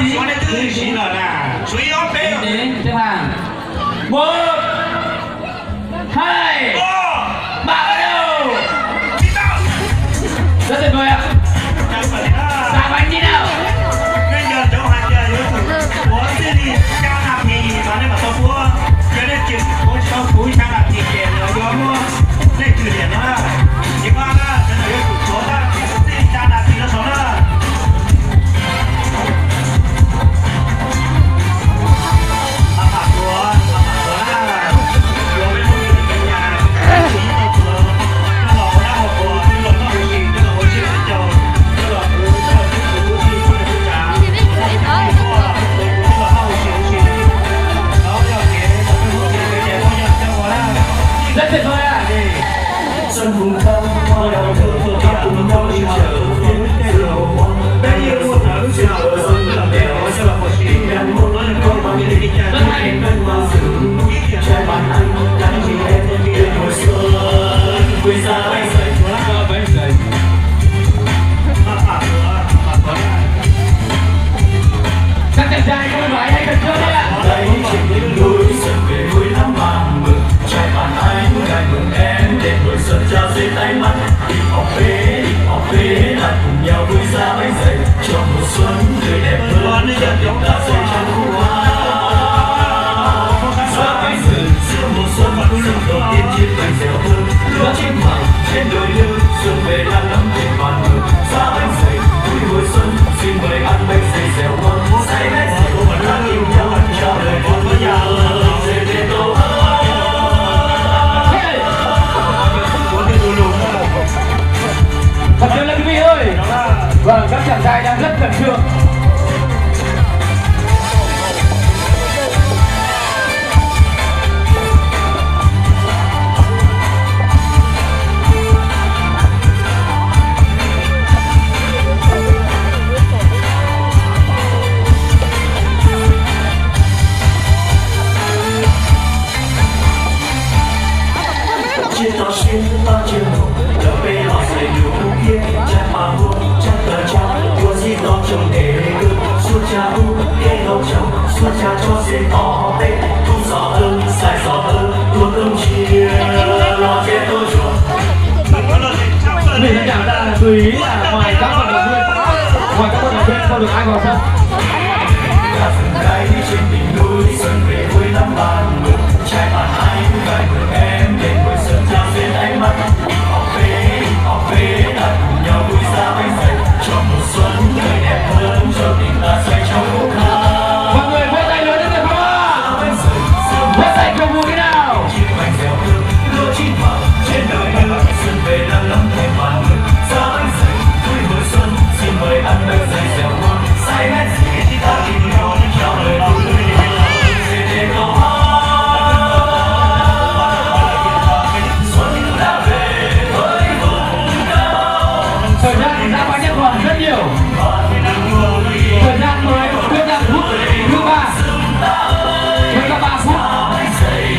Xyov nej twb siv lawm na, tshuav ib ob peb. Xếp hàng. Một, hai, ba, bắt đầu. Rất tuyệt vời ạ. Xà bánh đi nào. Bây giờ cháu hỏi giờ yuav tsum puav txij li xya nas this mas nej mam tau puav. Yog nej tsis puav tsis tau puv xya nas this ces lawv yuav muab nej kws liam no na. Ces koj na, sawv daws yuav tsum puav txij li xya nas this rau saud na. Rất tuyệt vời ạ. Các chàng trai, các bạn hãy khẩn trương đi ạ. Trai bạn anh gái mừng em đến tuổi xuân trao dây tay mắt. Đi cà phê, đi cà phê, lại cùng nhau vui ra bánh dày. Cho mùa xuân tươi đẹp hơn, cho tình ta rơi trong phút hoa. Ra bánh dày, giữa mùa xuân, xuân tổ tiên chia cành gieo thơm. Lúa chín màu trên đồi lư, xuân về đang ngắm trên bàn thờ. Ra bánh dày, vui mùa xuân, xin mời ăn bánh dày dẻo ngon. Say bánh dày, ta cùng nhau chào đời con. Dày về tổ ấm. Khẩn trương lên quý vị ơi. Vâng, các chàng trai đang rất khẩn trương. Tsiaj to siab tab tsiaj muag, cov peb los xaiv yuav hub kiag, tsab pas huab, tsab taw tsab, ua txhij to tsoom ev kawg, suab tsab hub, kev hauv tsaug, suab tsab tsob xev tod peb, tub xov awb, xais xov awb, tuaj rooj ntsia, los tsev tuaj zuag. Vị lãnh đạo đã gửi, à, ngoài các vận động viên, ngoài các vận động viên không được ai vào sân. Mọi người vỗ tay lớn lên được không ạ? Vỗ tay cùng một cái nào. Thời gian ra bánh còn rất nhiều. Thời gian mời quốc gia phút thứ ba. Với các ba phút.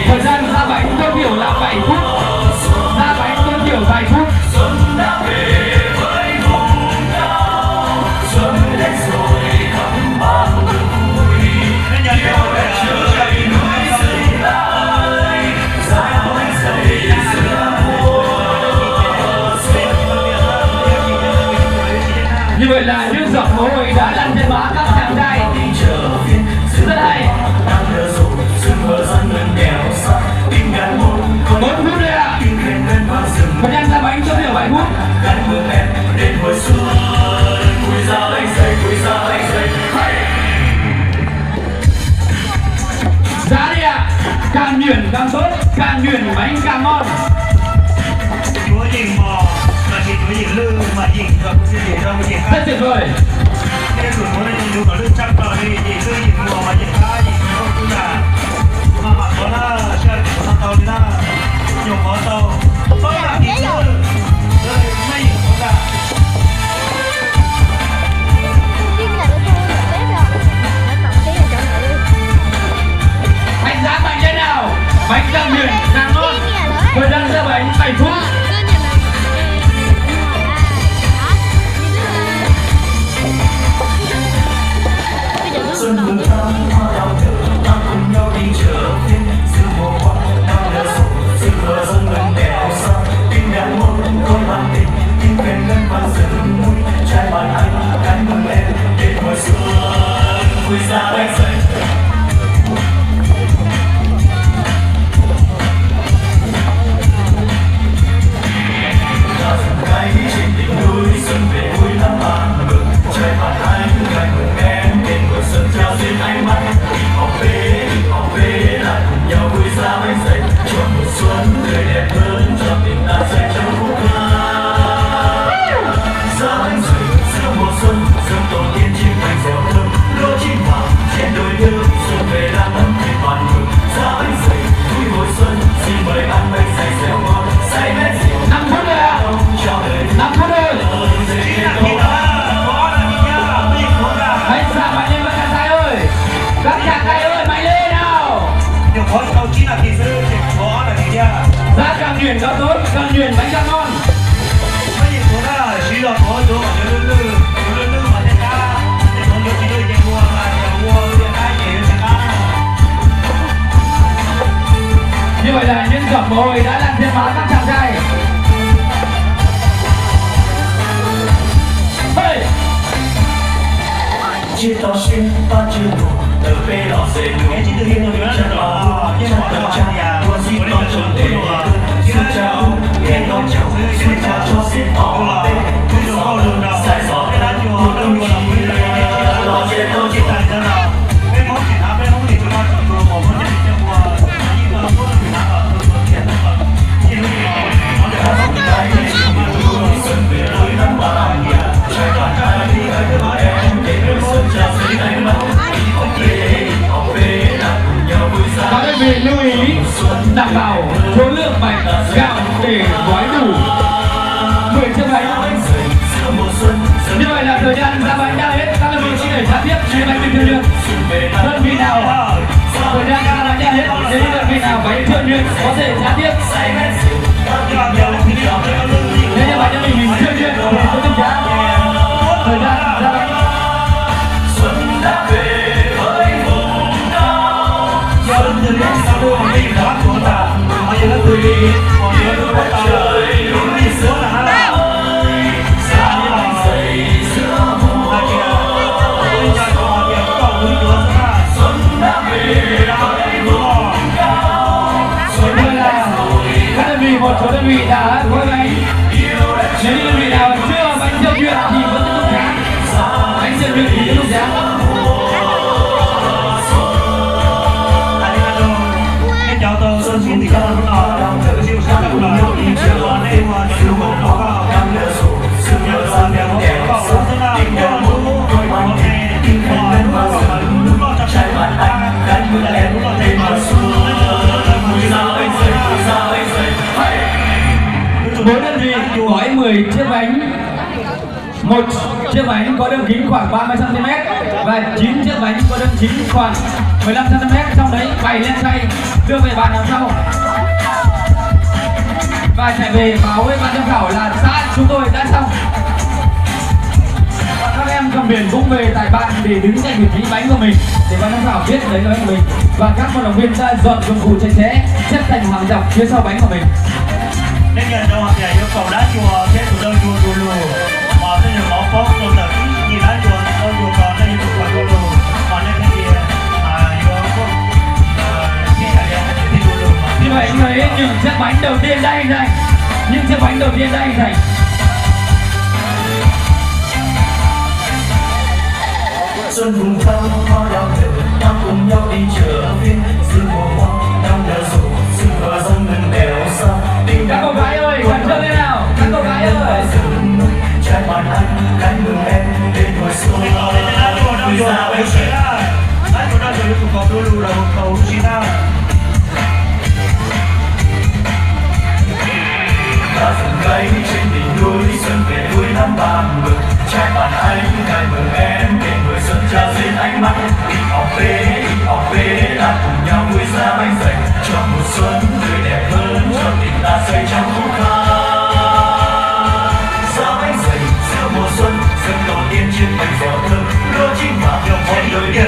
Thời gian ra bánh tối thiểu là bảy phút. Ra bánh tối thiểu bảy phút. Như vậy là những giọt mồ hôi đã lăn trên má các chàng trai. Rất hay. Bốn phút thôi ạ. Thời gian ra bánh tối thiểu bảy phút. Giá đi ạ. Càng nhuyễn càng tốt, càng nhuyễn bánh càng ngon. Rất tuyệt vời. Đánh giá bánh thế nào? Bánh Cam Huyền đang ngon. Thời gian ra bánh bảy phút. Xuân mùng tám hoa đào nở, ta cùng nhau đi chợ phiên. Giữa mùa hoa đang nở rộ, sự mùa xuân nồng nẻo xa. Tim đàn mông khôi vang tình, tim phèn ngân vang rừng vui. Trai bạn anh, gái mừng em, đến mùa xuân vui ra bánh dày. Năm phút nữa. Năm phút nữa. Hãy ra bạn lên các chàng trai ơi. Các chàng trai ơi, mạnh lên nào. Ra càng nhuyễn đó tốt, càng nhuyễn bánh càng ngon. Như vậy là những giọt mồ hôi đã lan trên má các chàng trai. Hey! Chia tỏ xuyên ta chưa đủ, tờ phê lọ dễ đủ. Chẳng bảo, chẳng tờ trang, tua di con trốn để. Xưa cha ung, nghe con chồng, xưa cha cho xếp tỏ tê. Sai gió, một đôi khi, lo dễ tôi chịu. Các đơn vị lưu ý đảm bảo số lượng bánh gạo để gói đủ mười chiếc bánh. Như vậy là thời gian ra bánh đã hết, các đơn vị có thể ra tiếp chia bánh bình thường được. Đơn vị nào, thời gian ra bánh đã hết, nếu như đơn vị nào bánh trượt nguyện có thể ra tiếp. Nếu như bánh cho mình, mình trượt nguyện thì có tiếp giá. Thời gian ra bánh. Các đơn vị, một số đơn vị đã gói bánh. Nếu như đơn vị nào chưa bánh trượt nguyện thì vẫn tiếp tục dán. Bánh trượt nguyện thì tiếp tục dán. Mỗi đơn vị gói mười chiếc bánh. Một chiếc bánh có đường kính khoảng ba mươi xăng ti mét và chín chiếc bánh có đường kính khoảng mười lăm xăng ti mét, trong đấy bày lên khay, đưa về bàn đằng sau. Và chạy về báo với ban giám khảo là xã chúng tôi đã xong. Các em trong biển cũng về tại bàn để đứng cạnh vị trí bánh của mình, để ban giám khảo biết đấy là bánh của mình. Và các vận động viên đã dọn dụng cụ sạch sẽ, xếp thành hàng dọc phía sau bánh của mình. Neb nyiam rau hais tias yuav kaum dab tsi thiab tus dawb yuav du lug, hos neb yuav mov poob rau ntawm ib yim dab tsi, dawb yuav ko neb yuav tus kaum du lug, hos neb thiaj li yuav, thiaj li thiaj du lug. Như vậy, như vậy, những chiếc bánh đầu tiên đã hình thành. Những chiếc bánh đầu tiên đã hình thành. Xuân mùng tám hoa đào nở, ta cùng nhau đi chợ phiên. Giữa mùa hoa đang nở rộ, sự mùa xuân nồng nẻo xa. Các cô gái ơi, khẩn trương lên nào, các cô gái ơi. Trai bạn anh, gái mừng em, đến mùa xuân. Vui ra bánh dày. Ta dừng cây trên đỉnh núi, xuân về vui lắm bạn mừng. Trai bạn anh gái mừng em, đến mùa xuân trao duyên ánh mắt. Ib ob peb, ib ob peb, ta cùng nhau vui ra bánh dày, cho mùa xuân tươi đẹp hơn, cho tình ta say trong khúc hát. Ra bánh dày giữa mùa xuân, dâng tổ tiên chiếc bánh giò thơm, lúa chín vàng, món nổi tiếng.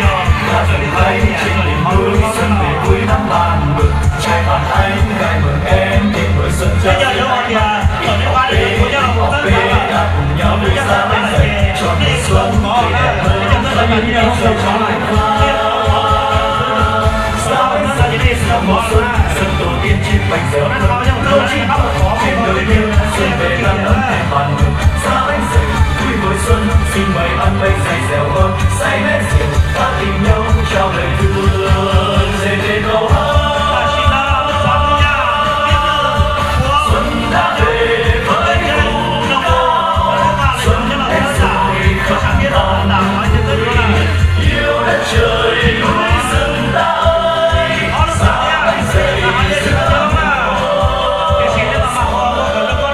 Các đơn vị,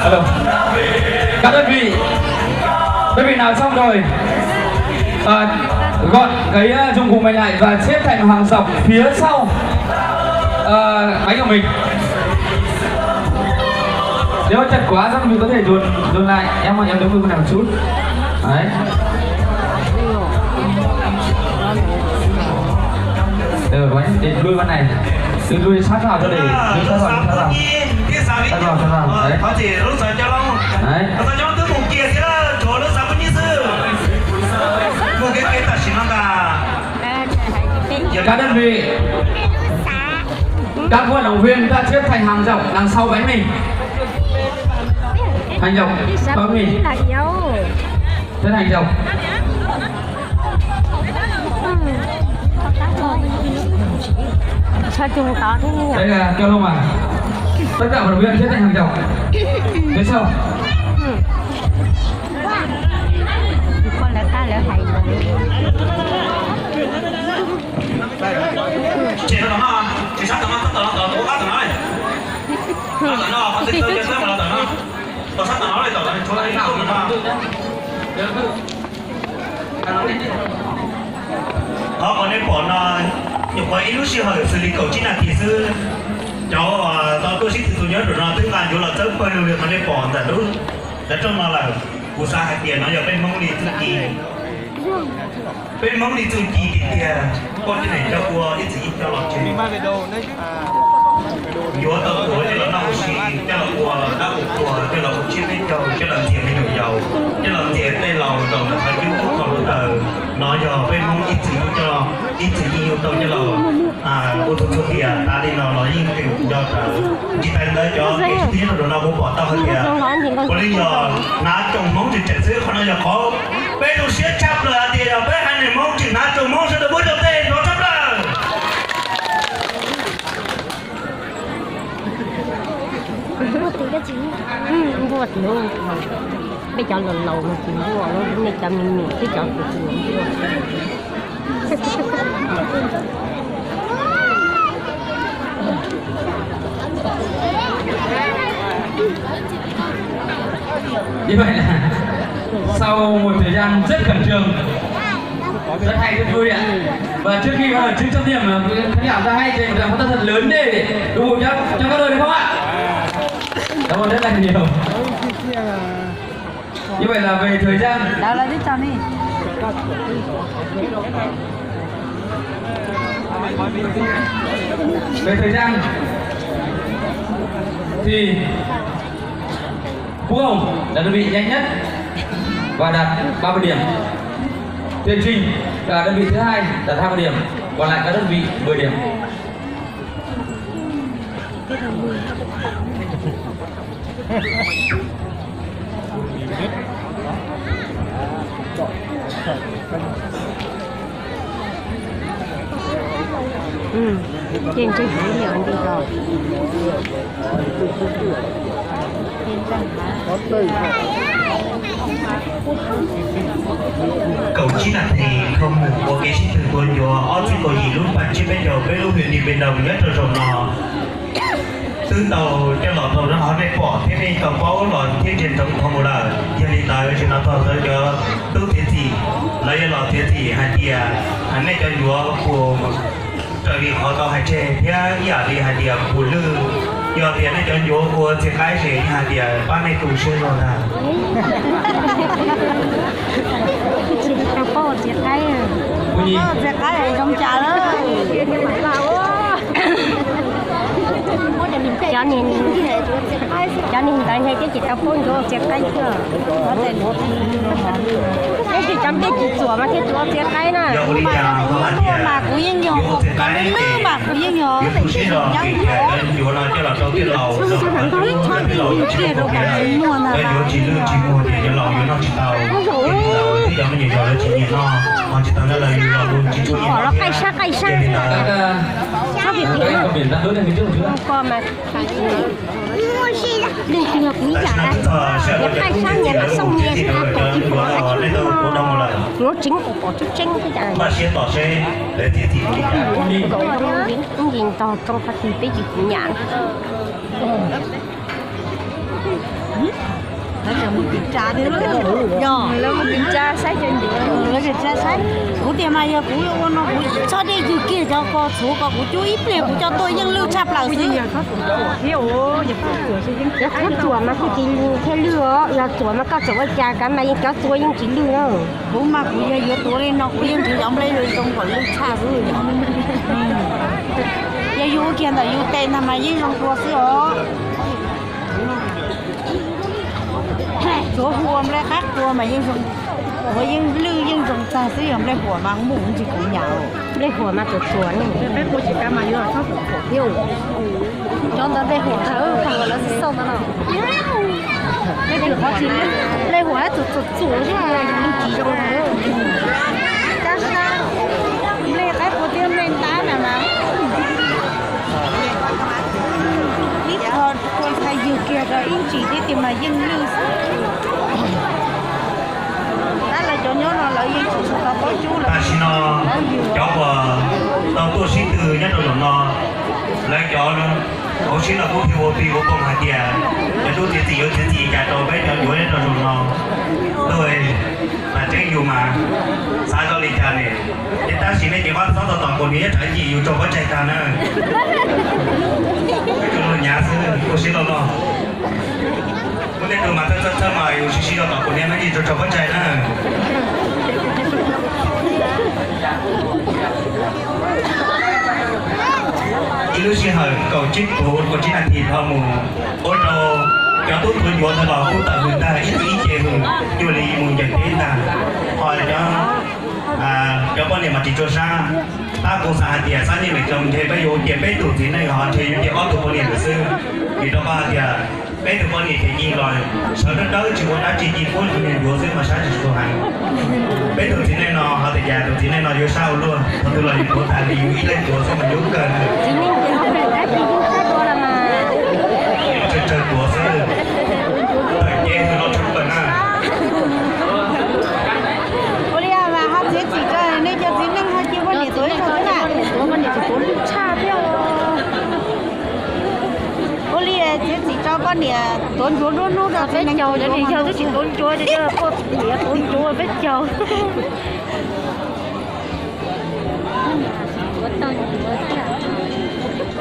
Alo. Các đơn vị, đơn vị nào xong rồi, à, gọn cái, ờ, dụng cụ mình lại và xếp thành hàng dọc phía sau, ờ, bánh của mình. Nếu chật quá các đơn vị có thể dồn dồn lại, em ơi, em đứng bên này một chút. Đấy. Ờ, có để lui bên này. Lui, lui sát vào cho để, lui sát vào, lui sát vào. Sát vào, sát vào. Đấy. Đấy. Các đơn vị, các vận động viên ta xếp thành hàng dọc đằng sau bánh mì. Thành dọc, bánh mì. Xếp thành dọc. Đấy là Kiều Long à? Tất cả vận động viên xếp thành hàng dọc. Phía sau. Qhov uas nej pom no nyuam qhuav ib lub sij hawm xws li kaum tsib nas this xwb. Cov uas tau tuaj sib tw tus nyob rau no twb nqa ncuav los txawb pawg lug li qhov nej pom ntawm lub dav rooj no lawm. Kuv xav hais tias no yog peb Hmoob li txuj ci. Peb Hmoob li txuj ci tiag tiag, poj niam coj ua ib txwm yeej coj los tsev. Yuav tau tuav coj los noj ua si, coj los ua dab ua qhua, coj los ua tsiab peb caug, coj los ntxias me nyuam yaus, coj los ntxias tej laus rau ntawm qhov cub qhov lub taws. No yog peb Hmoob ib txwm yeej coj, ib txwm yeej yuav tau coj los ua txhua txhua tiam tas li no los yeej nqis nco rawv. Tsis tas li ntawd cov kev sib tw nyob rau no kuv pom tau hais tias puav leej yog hnav tsoos Hmoob tseem tseem xwb. Qhov no yog qhov peb zoo siab tshaj plaws hais tias yog peb haiv neeg Hmoob tseem hnav tsoos Hmoob sawv daws muab rau tej nrov tshaj plaws. Peb cov laus laus mas tsis nquaj, nej cov me nyuam thiab cov txiv tseem nquaj. Như vậy là sau một thời gian rất khẩn trương, rất hay, rất vui ạ. Và trước khi vào chịu trách nhiệm, khán giả ta hãy dành một tràng pháo tay thật lớn để ủng hộ cho, cho các đội được không ạ? Cảm ơn rất là nhiều. Như vậy là về thời gian, về thời gian thì Phú Hồng là đơn vị nhanh nhất và đạt ba mươi điểm. Thiện Trình là đơn vị thứ hai, đạt hai mươi điểm. Còn lại các đơn vị mười điểm. Ces ntshe kuv liam nti los. Kaum tsib nas this, khoo mus ua kev sib tw tua ncuav ob txhiab kaum yim lub pas tsib peb caug peb lub hwm Ni Pes Ntoos nyob rau zaum no. Twb tau coj los tau rau qhov nej pom thiab nej tau paub los thiab ntsia ntsoov dhau mus lawm. Yog li ntawd tsis nov txog ntawd cov tub txiav txim, lawv yuav los txiav txim hais tias nej cov ncuav puas raws li qhov tau hais tseg thiab ib yam li hais tias puas lwj. Yog tias nej cov ncuav ua txiag qaib ces yeej hais tias pab nej tu siab zog ntag. Tsis tau paub ua txiag qaib, txiag qaib zoo cas lawm. Cov niag ntawd ntshe twb tsis tau paub ncuav ua txiag qaib xwb. Tab sis cov nplej tsis txuam mas thiaj tsis ua txiag qaib na. Mas kuv yeej yog, cov lwj lwj mas kuv yeej yog. Muag ntag. Qaij sab qaij sab. Ko mas leej twg yog kuv ib yam na, yog qaij sab nyias mas xoo nyias xwb, a kom tsis pom dab tsi no. Yuav tseev kom pom tseeb tseeb xwb cas. Ib yim ntog rau qhov twg peb tsis kuv nyam. Lawv mus tim tsa thiab, lawv mus tim tsa saib cov ncuav, lawv tim tsa saib. Kuv tias mas yog kuv ua no kuv txhob dej ywg kiag cov ko txhuv ko, kuv cub ib pliag kuv coj tuaj yeej lwj tshaj plaws xwb. Yog txhuv txuam mas kuj tsis thiaj lwj os, yog txuam mas koj txawm ua cas kav mas yeej cov txua yeej tsis lwj na. Kuv mas kuv yog yuav tuav li no kuv yeej nrhiav cov nplej zoo kom lwj tshaj xwb. Yog yus ua kiag ntawm yus tes ntag mas yeej zoo dua xwb os. Tsuav hu ua nplej qab qua mas yeej zoo, ua yeej lwj yeej zoo tag xwb, yog nplej huam mas muaj ntsis kuv nyam. Nplej huam mas txuam txuam ne, peb qua tsis kav mas yuav txhob txuam txuam thiab. Cov ntawd nplej huam ntag, peb ua lawv xauj ntawd no. Nplej huam txuam txuam txuam tsis zoo. Kab sab, nplej qaib qua thiab nplej ntab na mas ib qho kua ntxhais ywg kiag rau ib ntsis thiab tias mas yeej lwj xwb. Tab lawv cov nyob no lawv yeej tsis tau paub cub lawm. Tam sim no cov uas tau tuaj sib tw nyob rau zaum no, lawv cov hauv sib no kuj thiaj ua plig ua poom hais tias cov tub txiav txim yuav txiav txim cas rau peb cov ncuav nyob rau zaum no. Tuaj, tas tseeb yus mas xav zoo li cas ne, ces tab sis nej ces qab txhob tau tom kuv niam nyob rau ncig yus tso pob tsaig tag na. Peb tsuas luag nyav xwb, ua siab loj loj. Muaj tej tug mas thawj thawj thawj mas yus sib sib zog tom kuv niam nyob ncig tso tso pob tsaig na. Ib lub sij hawm kaum tsib puv kaum tsib nas this dhau mus, ua rau cov tub tuav ncuav ntawd los kuj tawm hws ntag, ib tug ib ce hws cuag li mus ncaws teb ntag. Ho cov, cov poj niam mas tsis tshua sab. Tab kuv xav hais tias xab nyij lawm xyoo ntshe peb yuav cia peb tug txiv neej ho ntshe yuav cia ob tug poj niam lawm xwb. Vim rau qhov hais tias peb tug poj niam ces ncig los sawv dawb dawb tsis ua dab tsi, ncig puab tus niag ncuav xwb mas sab tsis tshua heev. Peb tug txiv neej no ho tias cas tus txiv neej no yuav sab ua luaj, thaum twg los yus tuav tag li yus ib leeg tuav xwb mas yus kawg. Tsawg tsawg tuav xwb, tawm cev hws los tshaj plaws na. Ua li mas ho txiav txim rau nej cov txiv neej ho cia poj niam tuav ib zaug xwb na. Ua li txiav txim rau poj niam tuav ncuav nruab hnub rau txiv neej. Cov niag yawg twb tsis tuav ncuav, cov poj niam tuav ncuav peb caug.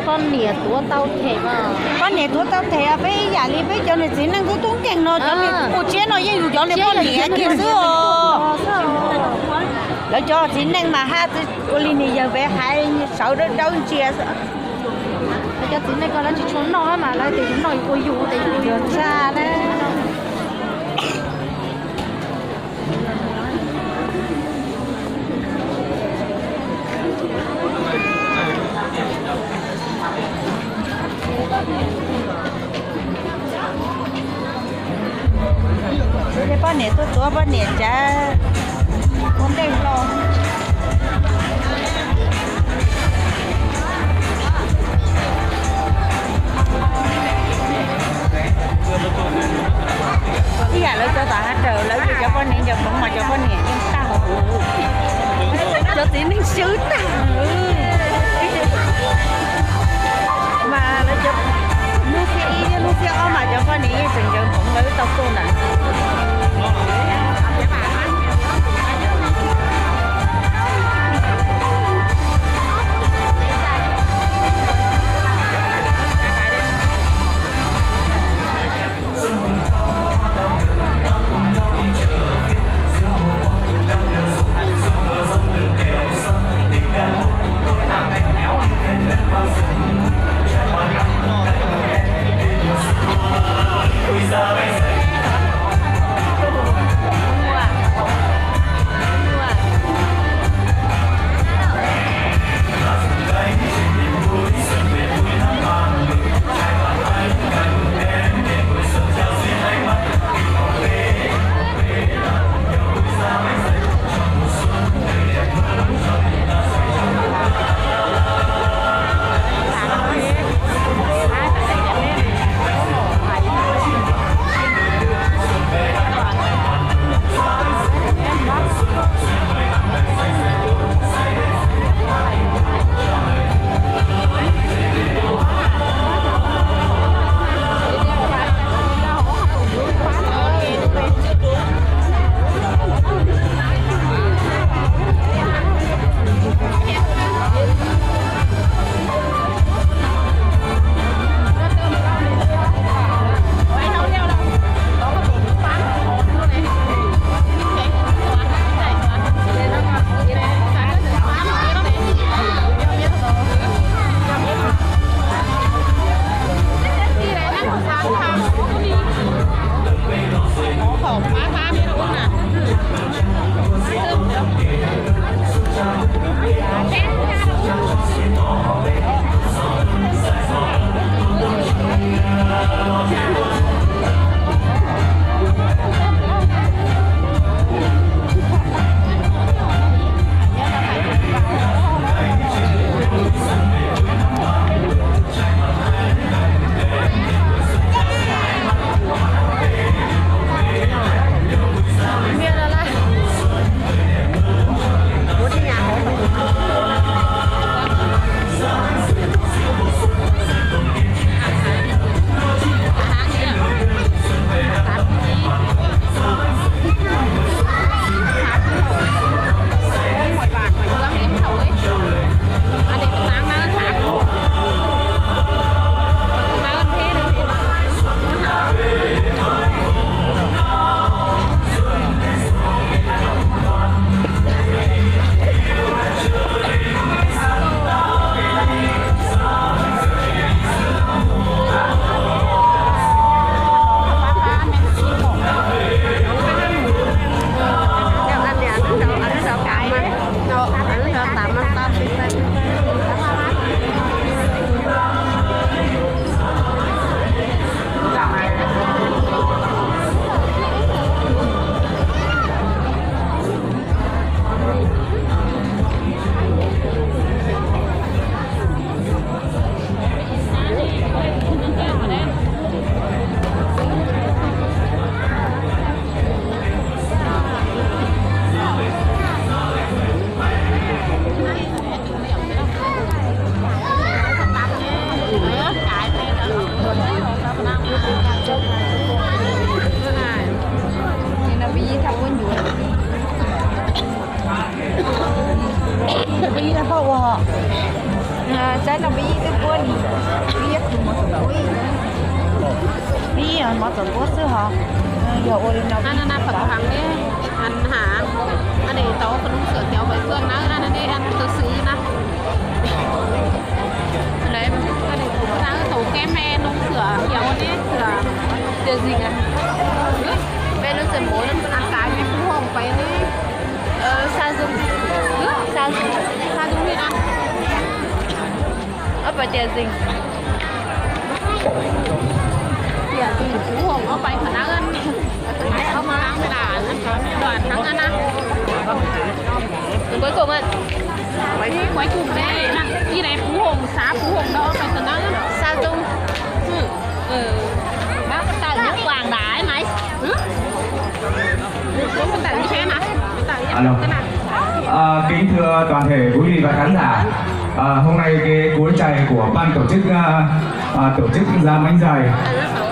Poj niam tuav tau them, poj niam tuav tau them, peb ib yam li peb cov niag txiv neej tub tub nkeeg no, cov niag ua tsiab no yeej yus cov niag poj niam kiag xwb os. Lawv cov txiv neej mas haj ua li niag yawg peb hais, sawv dawb dawb ntsia. Lawv cov txiv neej ko lawv tsis tshua noj mas lawv tias yus noj yus ua yus, tias yus ua yus tshaj na. Poj niam tuaj tuav poj niam tsav. Ua ntej los. Ib yam lawv cov tom hav rawm, lawv yug cov poj niam ncaws hmoov mas cov poj niam yeej tag huv, cov txiv neej swb tag. Mas lawv cov hnub thib ib thiab hnub thib ob mas cov poj niam yeej tseem ncaws hmoov, lawv wb tau tuaj ntawd. Peb yig thaj poj ua, tsaib no peb yig twb puab li, peb yig mov txoom puab, peb yig mov txoom puab xwb hos. Yog ua li no, na na na, phav heev li, heev hab, a ne tau khawv noob xwm thiab pais tuaj na, na ne, a ne tau xwm na. Lawv, a ne tau na, tau kev me noob xwm thiab ua ne xwm tias zim na. Peb lub tsev mov a kav me pub hoo pais ne. Sa zoo, sa zoo, sa zoo li na. Ob pais tias zim. Tias zim pub hoo ob pais qhov na. Ob mas, a, luam heev na na. Cuối cùng á. Cuối cùng đây, năm, đi này Phú Hồng, xã Phú Hồng đó, phải từ đó. Xa Dung. Ừ. Bác có tặng nước quà đái này. Ừ. Có tặng như thế mà. Tặng như thế nào? À, kính thưa toàn thể quý vị và khán giả, à, hôm nay cái cuốn trầu của ban tổ chức, à, à, tổ chức ra bánh dày.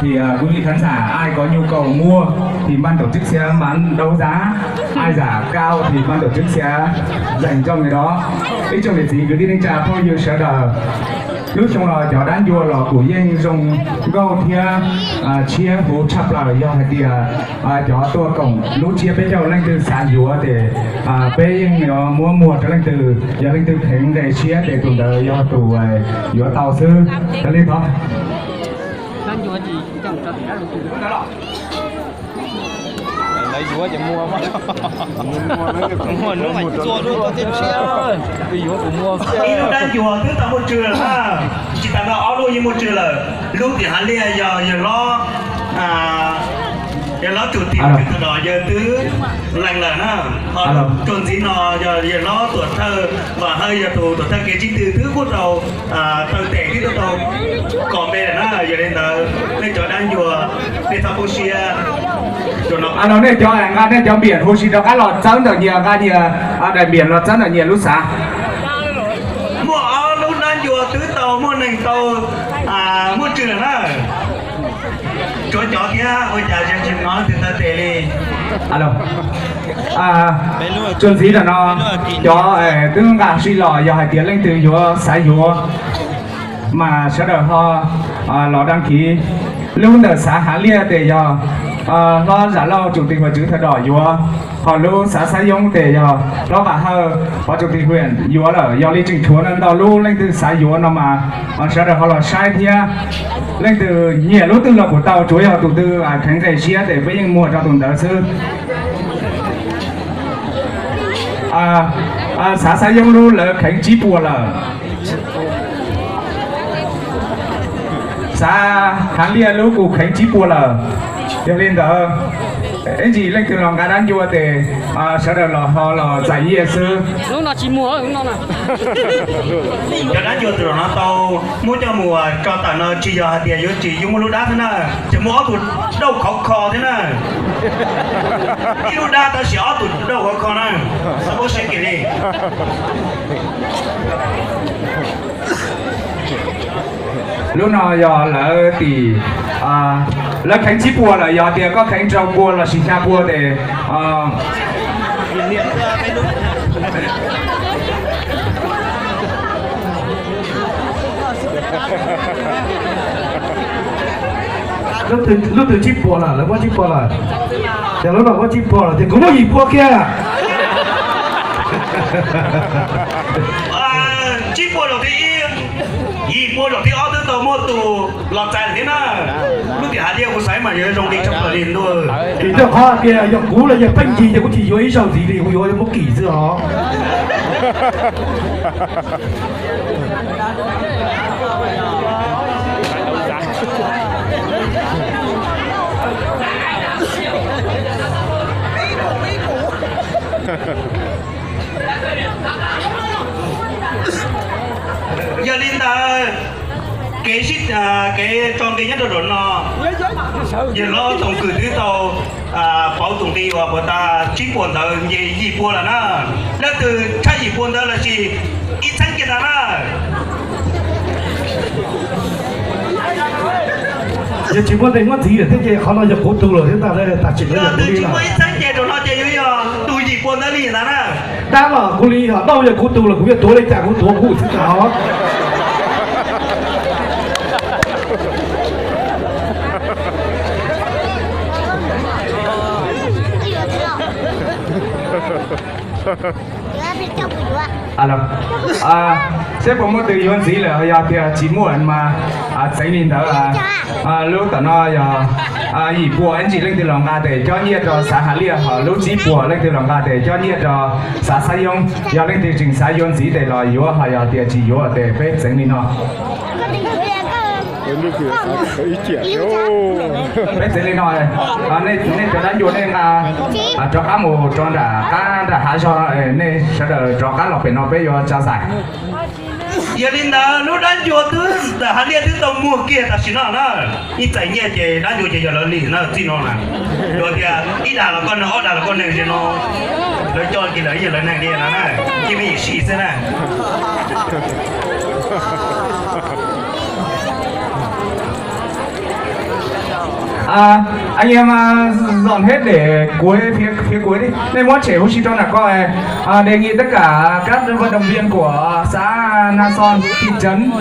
Thì, à, quý vị khán giả ai có nhu cầu mua thì ban tổ chức sẽ bán đấu giá, ai giả cao thì ban tổ chức sẽ dành cho người đó. Ib tsoom niam txiv kwv tij neej tsa phooj ywg sawv daws, lub xyoo no cov dab ncua los kuj yeej zoo nkauj thiab, a, tshiab huv tshaj plaws, yog hais tias, a, cov tuaj koom lub tsiab peb caug leej twg xav yuav ces, a, peb yeej yuav muab muag rau leej twg, yog leej twg kheev nqe siab ces tus ntawd yog tus, a, yuav tau xwb. Li thov. Lawv yuav ces muag, muag hnub mas txua dua tau tej ntshiab, yuav kuv muag. Ib lub dab ncua twb tau muaj tswv lawm na, tsis tas no ob lub yeej muaj tswv lawm. Lub tim hav liaj yog yawg hlob, yawg hlob Tsuas Tim, tus no yawg twb lees lawm na. Ho txuas ntxiv no yog yawg hlob Tuam Thawj Vam Hawj, yog tus tuam thawj kev tsib tw twb kuj tau taw tes twb tau kom npe lawm na. Yog li ntawd nej cov dab ncua nej txhob poob siab. Los nej cov nqa nej cov npiam huv si rov qab los txawb ntawm nyias, nqa nyias daim npiam los txawb ntawm nyias lub xav. Muaj ob lub dab ncua twb tau muaj neeg tau muaj tswv lawm na. Tsuav cov thiab ua cas tsis hnov leej twg taw tes li. Txuas ntxiv ntawm no cov twb nqa sij los, yog hais tias leej twg yuav xav yuav mas sawv daws ho los đăng ký. Lub ntawm xav Hav Liaj tes yog hlob Zam Lauj Tsuas Tim Huas Tswv Thawj Dom yuav, ho lub xav Xab Yoob tes yog hlob Vam Hawj Pov Tsuas Tim Huas yuav lawm. Yog li tseem tshuav ntau lub, leej twg xav yuav no mas sawv daws ho los saib thiab. Leej twg nyiam lub twg los kuj tau, tsuav yog tus twg kheev nqe siab tes peb yeej muag rau tus ntawd xwb. Xav Xab Yoob lub lawv kheev tsib puas lawm. Xav Hav Liaj lub kuj kheev tsib puas lawm. Yog li ntawd, ib ntsis leej twg los nqa dab ncua tes sawv daws los ho los txais nyiaj xwb. Cov dab ncua tus no tau muab coj mus tso tawm no tsis yog hais tias yuav tsis yuav muaj lub dab xwb na, tseem muaj ob tug dauj khov kho thiab na. Ib lub dab tab sis ob tug dauj khov kho na. Xav paub siab kiag li. Lub no yog lawv tim, lawv kheev tsib puas lawm, yog tias koj kheev rau puas lossis xya puas tes lub twg tsib puas lawm, lawv muab tsib puas lawm. Ces lub no muab tsib puas lawm ces kuv muab yim puas kiag. Tsib puas zaum thib ib, yim puas zaum thib ob twb tau muaj tus los txais lawm thiab na. Lub tim Hav Liaj kuv xaiv mas yuav zoo li tshaj plaws li ntuj. Vim rau qhov tias yog kuv los yog Peej Yig ces kuv tsis yuav ib zaug ntxiv li, kuv yuav muab kim xwb os. Yog li ntawd, kev sib, kev tso nqi nyob rau zaum no, yawg hlob Toom Kws twb tau pauv tus nqi uas puas tas tsib puas ntawd nce yim puas lawm na. Leej twg tshaj yim puas ntawd lossis ib txheeb kiag ntag na. Yog tsis muaj neeg muab ntxiv lawm thiab ces qhov no yog kuv tus lawm thiab ntag, tam sim no yog kuv li lawm. Ib txheeb ces zaum no ces yuav yog tus yim puas ntawd li ntag na. Dab los kuv li, ho dauj yog kuv tus los kuv yuav tuav li cas kuv tuav kuv xwb os. Seb puas muaj tus yuav ntxiv lawm, yog tias tsis muaj mas txeev li ntawd. Lub tom no yog yim puas, ib ntsis leej twg los nqa tes cob nyiaj rau xav Hav Liaj, ho lub tsib puas leej twg los nqa tes cob nyiaj rau xav Xab Yoob. Yog leej twg tseem xav yuav ntxiv tes los yuav, ho yog tias tsis yuav tes peb txeev li no. Peb txiv li no, nej cov dab ncua nej nqa rov qab mus rau nram qab nram hav zog, nej sawv daws rov qab los pem no peb yuav tsa xais. Yog li ntawd lub dab ncua twb ntawm hav liaj twb tau muag kiag tam sim no na. Ib txais nyiaj ces dab ncua ces yog lawv li na txij no na. Luag tias ib dag los koj neeg, ob dag los koj neeg, no lawv coj kiag lawv ib yam lawv neeg li no na, cia me nyuam si xwb na. Anh em dọn hết để cuối, phía cuối đi. Nên muab tshem huv si rau nram ko. Đề nghị tất cả các vận động viên của xã Na Son, thị trấn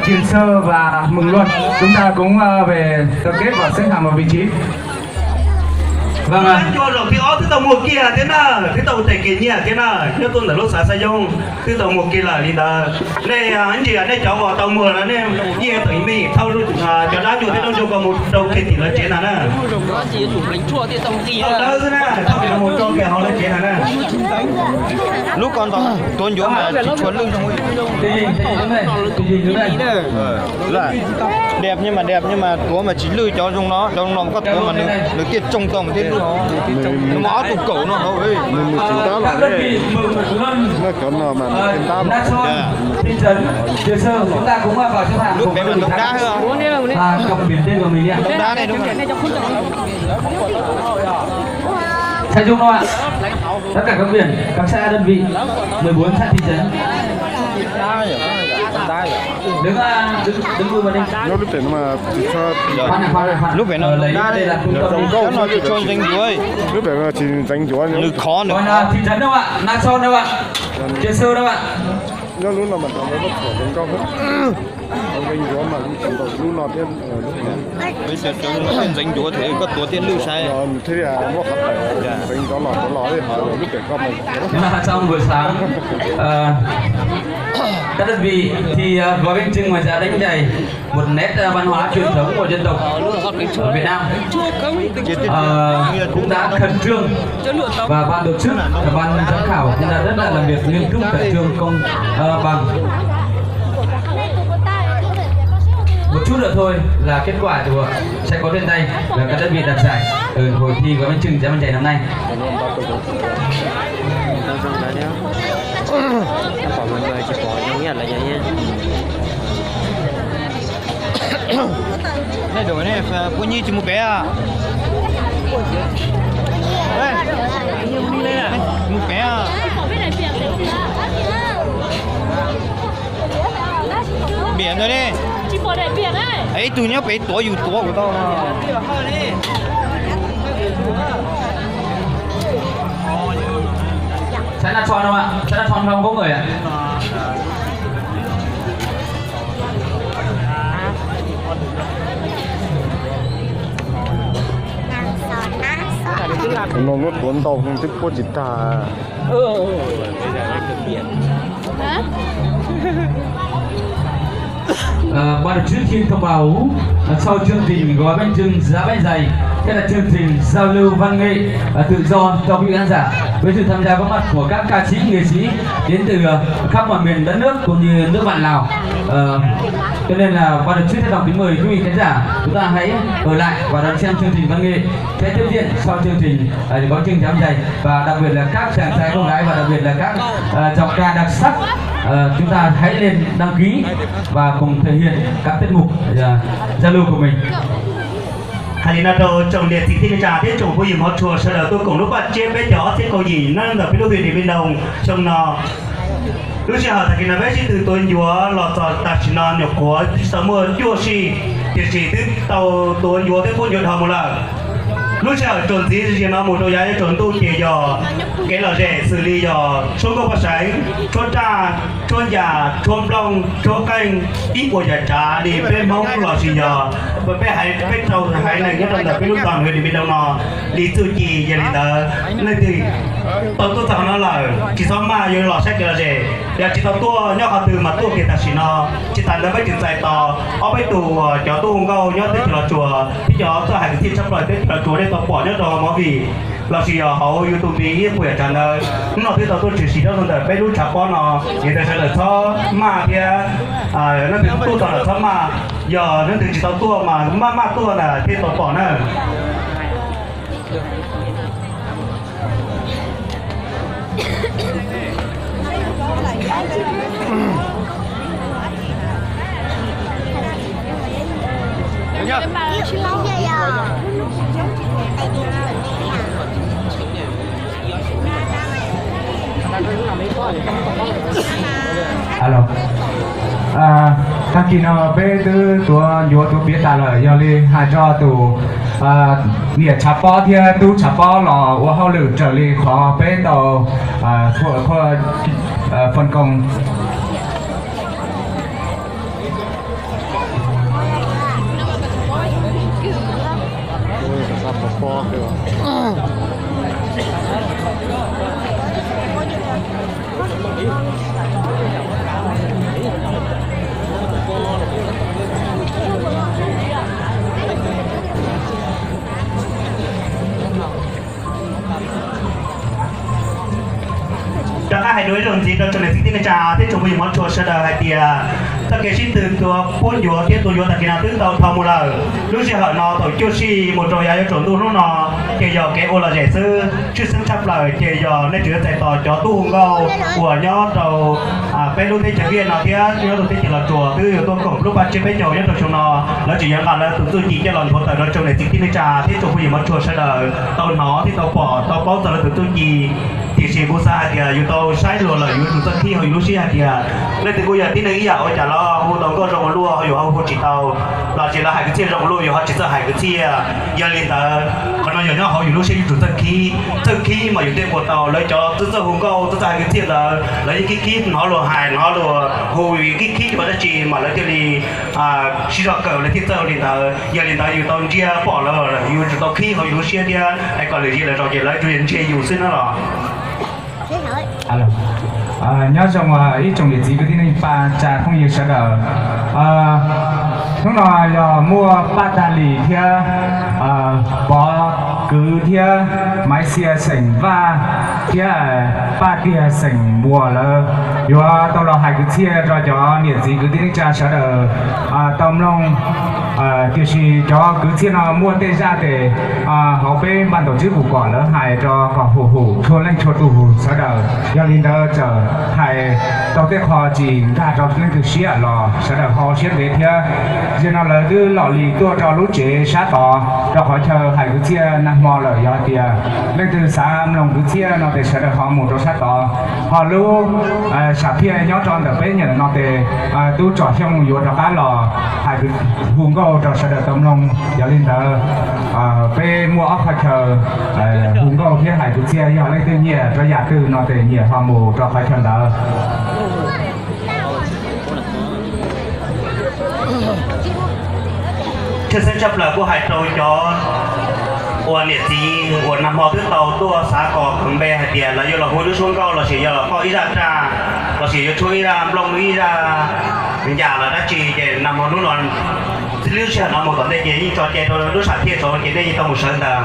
Triềng Sơ và Mường Luân, chúng ta cũng về tập kết và xếp hàng vào vị trí. Vâng ạ. Dab ncua zaum thib ob twb tau muag kiag thiab na, twb tau tes kiag nyiaj thiab na, nyob tuaj ntawm lub xav Xab Yoog twb tau muag kiag lawm li ntawd. Nej ntsia nej cov uas tau muag no nej yeej teem me nyuam thauj cov dab ncua thiab dab ncua ko mus rau kiag tim lawv tsev ntag na. Thauj dawb xwb na, thauj kiag mus rau kiag hauv lawv tsev ntag na. Lub ko ntawd tuav ncuav mas tsis tshua lwj zoo. Đẹp nhưng mà đẹp nhưng mà tuav mas tsis lwj cov zoo no, cov zoo no koj tuav mas nws tiaj tsoo tau mas thiaj lwj. Nws mas ob tug kaum no hauv. Nws mus tsis ntab los, cov no mas nws thiaj ntab los. Lub pem mas ntoo dab. Ntoo dab ne. Sai Dung đâu ạ? Tất cả các huyện, các xã, đơn vị, mười bốn xã, thị trấn. Đứng, à, đứng, đứng lui vào đi. Nyob lub pem no mas tsis tshua, khoan này, khoan này, khoan. Lub pem no ntoo dab ne, cov zoo nkauj no tsis tshua ntxeev ncuav. Lub pem no tsis ntxeev ncuav. Nws khov nws. Còn, à, thị trấn đâu ạ? Na Son đâu ạ? Triệt Sư đâu ạ? Nyob lub no mas tau lub pem zoo nkauj. Tau ntxeev ncuav mas tsis tau lub no thiab. Ntxeev ncuav thiaj koj tuav thiaj lwj sai. Thiaj muab qhov tawm ntxeev ncuav los tuav los lub pem koj mas. Trong buổi sáng, ờ, các đơn vị thì, ờ, gói bánh chưng ngoài ra đánh dày một nét, ờ, văn hóa truyền thống của dân tộc ở Việt Nam. Ờ, cũng đã khẩn trương và ban tổ chức, và ban giám khảo cũng đã rất là làm việc nghiêm túc, khẩn trương công, ờ, bằng. Một chút nữa thôi là kết quả của sẽ có trên tay là các đơn vị đoạt giải ở hội thi gói bánh chưng Dã Măng Dày năm nay. Poj Nyi tsis mus pem a? Mus pem a? Piam ntawd ne. Ib tug nyob pem tuav yus tuav kuv tau. Sẵn sàng chọn không ạ? Sẵn sàng chọn không có người ạ? Nws lub tuav ntau twb puab tsis tag. Hả? Ờ, ban tổ chức xin thông báo, ờ, sau chương trình gói bánh chưng Dã Măng Dày, sẽ là chương trình giao lưu văn nghệ, ờ, tự do cho quý vị khán giả. Với sự tham gia góp mặt của các ca sĩ, nghệ sĩ đến từ, ờ, khắp mọi miền đất nước cũng như nước bạn Lào. Ờ, cho nên là ban tổ chức trân trọng kính mời quý vị khán giả, chúng ta hãy ở lại và đón xem chương trình văn nghệ sẽ tiếp diễn sau chương trình, ờ, gói bánh chưng Dã Măng Dày. Và đặc biệt là các chàng trai cô gái và đặc biệt là các, ờ, giọng ca đặc sắc, ờ, chúng ta hãy lên đăng ký và cùng thể hiện các tiết mục, ờ, giao lưu của mình. Hais li no rau tsoom niam txiv kwv tij neej tsa thiab tsoom phooj ywg hmov tshua sawv daws tuaj koom lub paj tsiab peb caug ob txhiab kaum yim nyob ntawm peb lub huyện Điện Biên Đông xyoo no. Lub sij hawm tag kis no peb sib tw tuav ncuav los txog tam sim no nyuam qhuav tsis tau muaj cuaj sij, tiam sis twb tau tuav ncuav thiab pub ncuav dhau mus lawm. Lub sij hawm txuas ntxiv zim no mus rau yav yuav tsaus ntuj ces yog kev lom zem xws li yog tshuab nkauj paj seev, tshuab raj, tshuab ncas, tshuab nplooj, tshuab qeej, ib puas yam tsav li peb Hmoob los sis yog peb haiv, peb rau haiv neeg nyob rau ntawm peb lub zos Điện Biên Đông no li txuj ci. Yog li ntawd leej twg tau tuaj txog no lawm tsis txhob maj, yuav los saib kev lom zem. Yog tsis tau tuaj nyob qhov twg mas tuaj kiag tam sim no. Tsis tas ntawd peb tseem txais tos ob peb tug cov tub hu nkauj nyob teb chaws Los Tsuas thiab cov txawj hais kwv tij tshaj plaws teb chaws Los Tsuas nej tau pom nyob rau movie. lossis yog hauv YouTube ib puas yam tsav ntawd. Hnub no twb tau tuaj tshwm sim rau ntawm peb lub tshav pob no, es sawv daws txhob maj thiab, leej twg tuaj txog lawm txhob maj, yog leej twg tsis tau tuaj mas maj maj tuaj ntag thiaj tau pom na. Alo, tag kis no peb twb tuav ncuav tuav piav tas lawm, yog li hais rau tus niam tshav pob thiab tub tshav pob los ua hauj lwm raws li qhov peb tau phân công. Rov qab hais dua ib zaug ntxiv rau tsoom niam txiv kwv tij neej tsa thiab tsoom phooj ywg mov tshua sawv daws hais tias txoj kev sib tw tua puab ncuav thiab tua yuav tag kis no twb tau dhau mus lawm. Lub sij hawm no thaum cuaj sij mus rau yav yuav tsaus ntuj hnub no ces yog kev ua lom zem xwb. Tshwj xeeb tshaj plaws ces yog nej tseem yuav txais tos cov tub hu nkauj uas nyob rau peb lub teb chaws Viaj no thiab nyob rau teb chaws Los Tsuas twb yuav tuaj koom lub paj tsiab peb caug nyob rau xyoo no. Lawv tseem yuav nqa lawv tus txuj ci coj los nthuav tawm rau tsoom niam txiv kwv tij neej tsa thiab tsoom phooj ywg mov tshua sawv daws tau hnov thiab tau pom tau paub txog lawv tus txuj ci. Tiam sis kuv xav hais tias yus tau saib luag lawm yus yuav tsum txawj khib hauv yus lub siab hais tias leej twg kuj yog tib neeg ib yam ua cas los hu tau nkauj zoo ua luaj yus ho hu tsis tau, lossis lawv hais kwv txhiaj zoo ua luaj yus ho tsis txawj hais kwv txhiaj. Yog li ntawd qhov no yog nyob hauv yus lub siab yus tsum txawj khib. Txawj khib mas yus thiaj ua tau. Lawv cov txawj txawj hu nkauj txawj txawj hais kwv txhiaj ntawd lawv yeej khib khib hnov luag hais hnov luag hu, yeej khib khib cov dab tsi mas lawv thiaj li sib zog kawm lawv thiaj txawj ua li ntawd. Yog li ntawd yus tau ntsia pom lawv, yus tsum tau khib hauv yus lub siab thiab es kom lwm yim lawv zaum ces lawv tsuas yog ntsia yus xwb na los. Nyob zoo ib tsoom niam txiv kwv tij neej tsa phooj ywg sawv daws. Hnub no yog muaj Paj Tag Lis thiab Pov Kwv thiab Maiv Xia xeem Vaj thiab Paj Tiag xeem Muas lawv yuav tau los hais kwv txhiaj rau cov niam txiv kwv tij neej tsa sawv daws tau mloog. Tiam sis cov kwv txhiaj no muaj tej zaj tes hauv peb npaj ntaus tswb kuv kom lawv hais rau kom hum hum txhua leej txhua tus sawv daws. Yog li ntawd txawm hais tau tej qho tsis nkag rau leej twg siab los sawv daws ho siab ntev thiab. Zaum no lawv twb los li tuaj rau lub tsev sab tod rau qhov chaw hais kwv txhiaj nag hmo lawm. Yog tias leej twg xav mloog kwv txhiaj no tes sawv daws ho mus rau sab tod. Ho lub sam phiaj nyob rau ntawm peb nyuam no tes tub Tsom Xyooj yuav rov qab los hais hu nkauj rau sawv daws tau mloog. Yog li ntawd peb muaj ob qhov chaw hu nkauj thiab hais kwv txhiaj, yog leej twg nyiam rau yam twg no tes nyiam ho mus rau qhov chaw ntawd. Tshwj xeeb tshaj plaws kuj hais rau cov uas niam txiv uas nag hmo twb tau tuaj xav kom kawm npe hais tias lawv yuav los hu lub suab nkauj lossis yog los koj ib zaj raj lossis yuav tshuab ib zaj nplooj ib zaj ncas los dab tsi ces nag hmo hnub no txij lub sij hawm no mus tom ntej ces yeej tso cai rau lub sam thiaj saud ces nej yeej tau mus sawv ntag.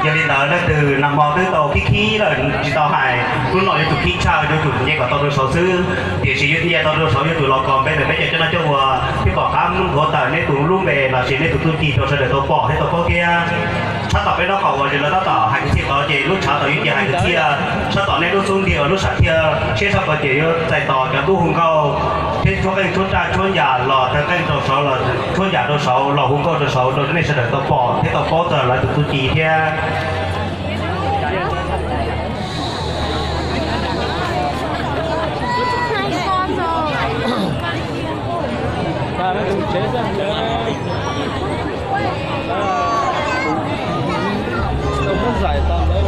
Yog li ntawd leej twg nag hmo twb tau khib khib lawm tsis tau hais, hnub no yuav tsum khib tshaj yuav tsum nce kom tau rau saud xwb. Tiam sis yuav nce tau rau saud yuav tsum los kos npe ntawm peb cov coj noj coj ua thiab pom qab nthuav tawm nej tus lub npe lossis nej tus txuj ci rau sawv daws tau pom thiab tau paub thiab. Tshab tom peb nraub qaum uas lawv tab tom hais kwv txhiaj tod ces lub tshav tom yuav cia hais kwv txhiaj, tshab tom nej lub xub ntiag uas lub sam thiaj siab tshaj plaws ces yuav txais tos cov tub hu nkauj thiab tshuab qeej tshuab raj tshuab ncas los taw qeej rau saud los tshuab ncas rau saud los hu nkauj rau saud rau nej sawv daws tau pom thiab tau paub txog lawv tus txuj ci thiab.